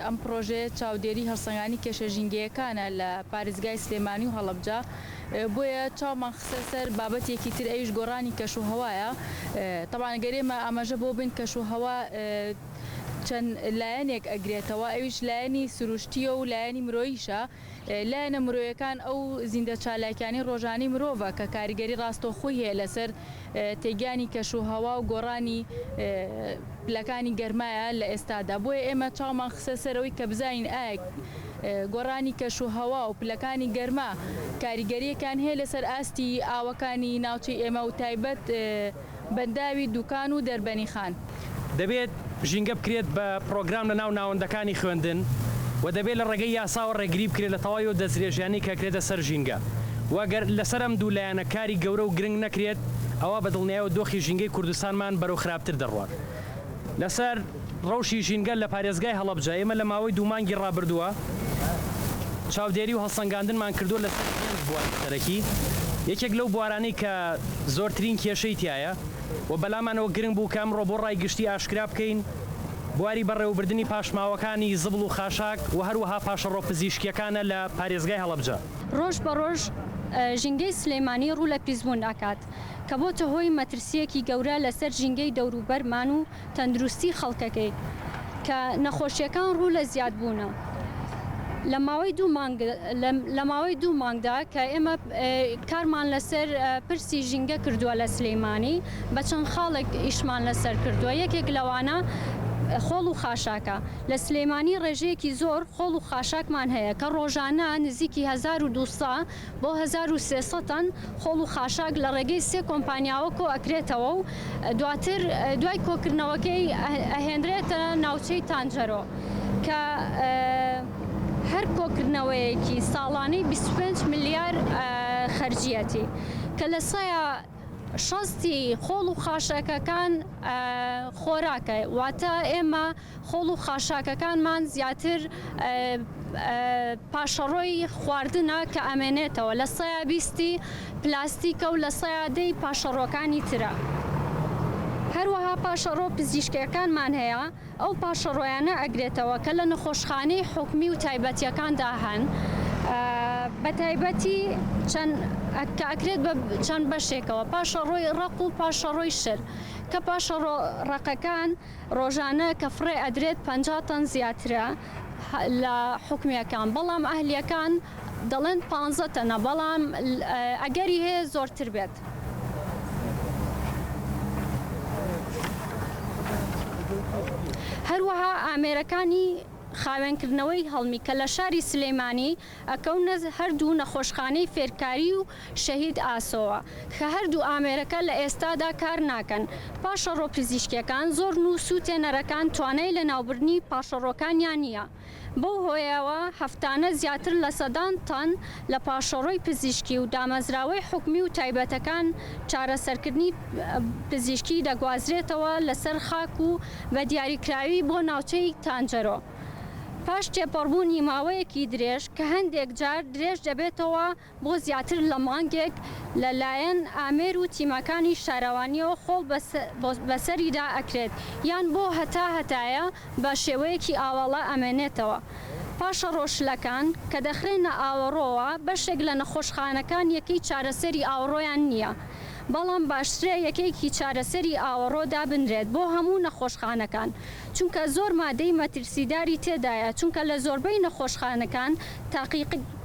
ئەم پڕۆژەیە چاودێری هەڵسەنگانی کێشە ژینگەیەکانە لە پارێزگای سلێمانی و هەڵەبجە، بۆیە چاومان خستە سەر بابەتێکی تر ئەویش گۆڕانی کەش و هەوایە. تەبعەن گەر ئێمە ئاماژە بەوە بەین کەش و هەوا چەند لایەنێک ئەگرێتەوە ئەویش لایەنی سروشتییە و لایەنی مرۆییشە. لایەنە مرۆیەکان ئەو زیندە چالاکیانەی ڕۆژانەی مرۆڤە کە کاریگەری ڕاستەوخۆی هەیە لەسەر تێگیانی کەش و هەوا و گۆڕانی پلەکانی گەرمایە لە ئێستادا بۆیە ئێمە چاومان خستە سەر ئەوەی کە بزانین ئایا گۆڕانی کەش و هەوا و پلەکانی گەرما کاریگەریەکان هەیە لەسەر ئاستی ئاوەکانی ناوچەی ئێمە و تایبەت بەنداوی دوکان و دەربەنیخان. دەبێت ژینگە بکرێت بە پڕۆگرام لە ناو ناوەندەکانی خوێندن و دەبێت لە ڕێگەی یاساوە ڕێگری بکرێت لە تەواوی ئەو دەستدرێژیانەی کە ئەکرێتە سەر ژینگە و گەر لەسەر ئەم دوو لایەنە کاری گەورە و گرنگ نەکرێت ئەوا بە دڵنیایەوە دۆخی ژینگەی کوردستانمان بەرەو خراپتر دەڕوات. لەسەر ڕەوشی ژینگە لە پارێزگای هەڵەبجە ئێمە لە ماوەی دوو مانگی ڕابردووە چاودێری و هەڵسەنگاندنمان کردووە لەسەر پێنج بواری سەرەکی، یەکێک لەو بوارانەی کە زۆرترین کێشەی تیایە و بەلامانەوە گرنگ بوو کە ئەمڕۆ بۆ ڕای گشتی ئاشکرا بکەین بواری بەڕێوەبردنی پاشماوەکانی زبڵ و خاشاک و هەروەها پاشەڕۆ پزیشکییەکانە لە پارێزگای هەڵەبجە. ڕۆژ بە ڕۆژ ژینگەی سلێمانی ڕوو لە پیسبوون ئەکات کە بۆتە هۆی مەترسییەکی گەورە لەسەر ژینگەی دەوروبەرمان و تەندروستی خەڵکەکەی کە نەخۆشیەکان ڕوو لە زیادبوونە لە ماوەی دوو مانگ لە ماوەی دوو مانگدا کە ئێمە کارمان لەسەر پرسی ژینگە کردووە لە سلەیمانی بە چەند خاڵێک ئیشمان لەسەر کردووە یەکێک لەوانە خۆڵ و خاشاکە لە سلەیمانی ڕێژەیەکی زۆر خۆڵ و خاشاکمان هەیە کە ڕۆژانە نزیکی 1200 بۆ 1300 تەن خۆڵ و خاشاک لە ڕێگەی سێ کۆمپانیاوە کۆ ئەکرێتەوە و دواتر دوای کۆکردنەوەکەی ئەهێنرێتە ناوچەی تانجەرۆ کە هەر کۆکردنەوەیەکی ساڵانەی 25 ملیار خەرجیەتی کە لە سایە شەستی خۆڵ و خاشاکەکان خۆراکە واتە ئێمە خۆڵ و خاشاکەکانمان زیاتر پاشەڕۆی خواردنە کە ئەمێنێتەوە لە سەیا بیستی پلاستیکە و لە سەیا دەی پاشەڕۆکانی ترە. هەروەها پاشەڕۆ پزیشکیەکانمان هەیە ئەو پاشەڕۆیانە ئەگرێتەوە کە لە نەخۆشخانەی حکومی و تایبەتیەکاندا هەن بە تایبەتی چەند کە ئەکرێت بە چەند بەشێکەوە پاشەڕۆی ڕەق و پاشەڕۆی شل کە پاشەڕۆ ڕەقەکان ڕۆژانە کە فڕێ ئەدرێت 50 تەن زیاترە لە حکومیەکان بەڵام ئەهلیەکان دەڵێن پانزە تەنە بەڵام ئەگەری هەیە زۆرتر بێت. هەروەها ئامێرەکانی خاوێنکردنەوەی هەڵمی کە لە شاری سلێمانی ئەکەونە هەردوو نەخۆشخانەی فێرکاری و شەهید ئاسۆوە کە هەردوو ئامێرەکە لە ئێستادا کار ناکەن پاشەڕۆ پزیشکیەکان زۆرن و سوتێنەرەکان توانای لەناوبردنی پاشەڕۆکانیان نییە بەو هۆیەوە هەفتانە زیاتر لە سەدان تەن لە پاشەڕۆی پزیشکی و دامەزراوەی حکومی و تایبەتەکان چارەسەرکردنی پزیشکی دەگوازرێتەوە لەسەر خاک و بە دیاریکراوی بۆ ناوچەی تانجەرۆ پاش تێپەڕبوونی ماوەیەکی درێژ کە هەندێک جار درێژ دەبێتەوە بۆ زیاتر لە مانگێک لە لایەن ئامێر و تیمەکانی شارەوانیەوە خۆڵ بەسەریدا ئەکرێت یان بۆ هەتا هەتایە بە شێوەیەکی ئاواڵە ئەمێنێتەوە. پاشەڕۆ شلەکان کە دەخرێنە ئاوەڕۆوە بەشێک لە نەخۆشخانەکان یەکەی چارەسەری ئاوەڕۆیان نییە بەڵام باشترە یەکەیەکی چارەسەری ئاوەڕۆ دابنرێت بۆ هەموو نەخۆشخانەکان چونکە زۆر مادەی مەترسیداری تێدایە چونکە لە زۆربەی نەخۆشخانەکان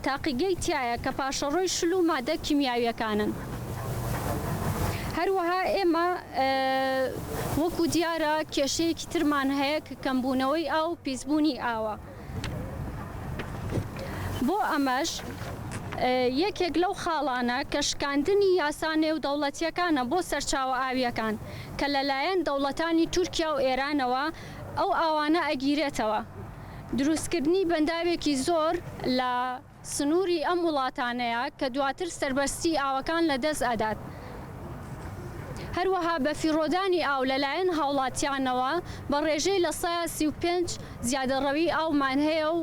تاقیگەی تیایە کە پاشەڕۆی شل و مادە کیمیاویەکانن. هەروەها ئێمە وەکو دیارە کێشەیەکی ترمان هەیە کە کەمبوونەوەی ئاو و پیسبوونی ئاوە. بۆ ئەمەش یەکێک لەو خاڵانە کە شکاندنی یاسا نێودەوڵەتییەکانە بۆ سەرچاوە ئاوییەکان کە لەلایەن دەوڵەتانی تورکیا و ئێرانەوە ئەو ئاوانە ئەگیرێتەوە. دروستکردنی بەنداوێکی زۆر لە سنووری ئەم وڵاتانەیە کە دواتر سەربەستی ئاوەکان لەدەست ئەدات. هەروەها بەفیڕۆدانی ئاو لەلایەن هاوڵاتیانەوە بە ڕێژەی 35% زیادەڕەوی ئاومان هەیە و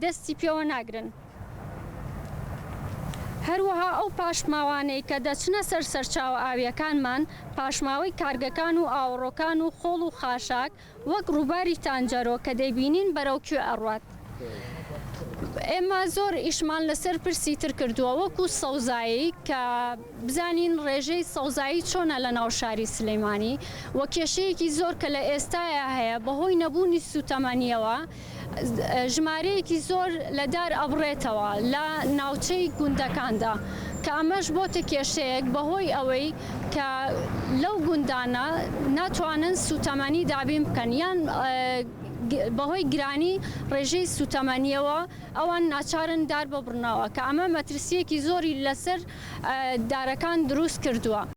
دەستی پێوە ناگرن. هەروەها ئەو پاشماوانەی کە دەچنە سەر سەرچاوە ئاوییەکانمان، پاشماوەی کارگەکان و ئاوەڕۆکان و خۆڵ و خاشاک، وەک ڕووباری تانجەرۆ کە دەیبینین بەرەو کوێ ئەڕوات. ئێمە زۆر ئیشمان لەسەر پرسی تر کردووە وەکو سەوزایی کە بزانین ڕێژەی سەوزایی چۆنە لە ناو شاری سلێمانی و کێشەیەکی زۆر کە لە ئێستایا هەیە بەهۆی نەبوونی سووتەمەنییەوە ژمارەیەکی زۆر لە دار ئەبڕێتەوە لە ناوچەی گوندەکاندا کە ئەمەش بۆتە کێشەیەک بەهۆی ئەوەی کە لەو گوندانە ناتوانن سووتەمەنی دابین بکەن یان بەهۆی گرانی ڕێژەی سووتەمەنییەوە ئەوان ناچارن دار ببڕنەوە کە ئەمە مەترسییەکی زۆری لەسەر دارەکان دروست کردووە.